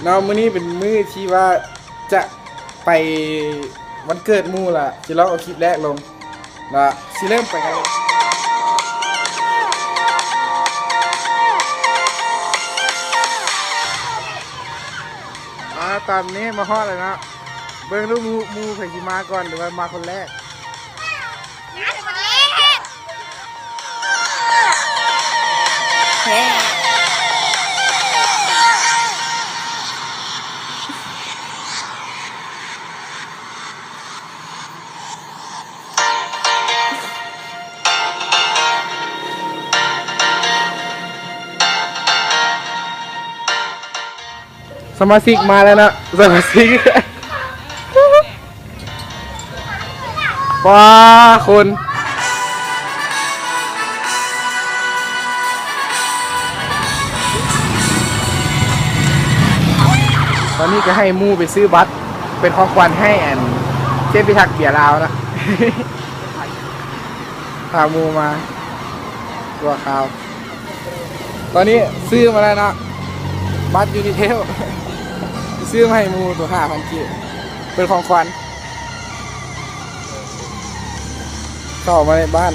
ເນາະ ມື້ນີ້ເປັນມື້ທີ່ວ່າຈະໄປວັນເກີດໝູ່ລະ ຊິລອງເອົາຄລິບແລກລົງລະ ຊິເລີ່ມໄປກັນເລີຍ. ອາ ຕອນນີ້ມາຮອດແລ້ວເນາະ ເບິ່ງດູໝູ່ ໝູ່ໃຜຊິມາກ່ອນ ຫຼືວ່າມາຄົນແລກ? ສະມາຊິກມາແລ້ວເນາະ ສະມາຊິກ ປ້າ ຄົນ ຕອນນີ້ກໍໃຫ້ໝູ່ໄປຊື້ບັດເປັນຂອງຂວັນໃຫ້ອັນ ເທບພິທັກເບຍລາວເນາະ ພາໝູ່ມາຊົ່ວຄາວ. ຕອນນີ້ຊື້ມາແລ້ວເນາະ ບັດຢູນິເທວ ຊື້ມາໃຫ້ໝູ່ໂຕຫ້າພັນກີບ ເປັນຂອງຂວັນ. ເຂົ້າມາໃນບ້ານ